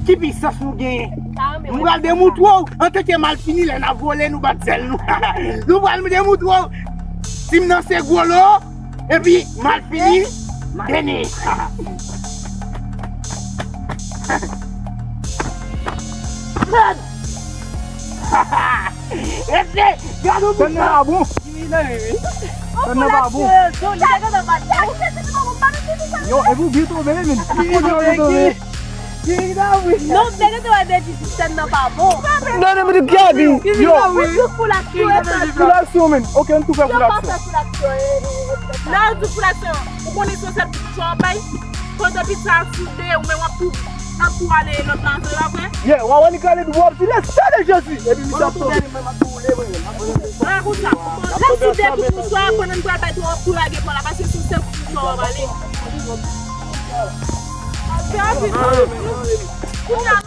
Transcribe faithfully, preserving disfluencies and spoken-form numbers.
Ki pisans nou genyen? M pral demoutre w, antanke malfini, lè n ap vole, nou bat zèl nou. Nou pral demoutre w, si m nan se gwo lo, epi malfini, dene. Mèd! Rete! Gad ou. Sèn nan pa bon. Sèn nan pa bon. Yo, e pou byen tonbe, men. Pou byen tonbe. Non, nèg yo te wè depi sèn nan pa bon. Non, non, men gade. Yo. Pou laksyon. Pou laksyon, men. Ok, nou tou fè pou laksyon. Nan di pou laksyon. Ou konnen se yon sèl pwazon w ap bay. Pandan pizza a soude, ou menm w ap tou, n ap tou ale lòt la, se pa vre? Yeah, w a wè li kale dwòl, si le sang de Jésus. Epi misye ap tonbe. Bagay konsa. Lè m soude pou pou swa, pandan n pral bay tou, w ap tou lage kò la, paske se yon sèl kout swa w ap ale. Fè rapid. Kounye a,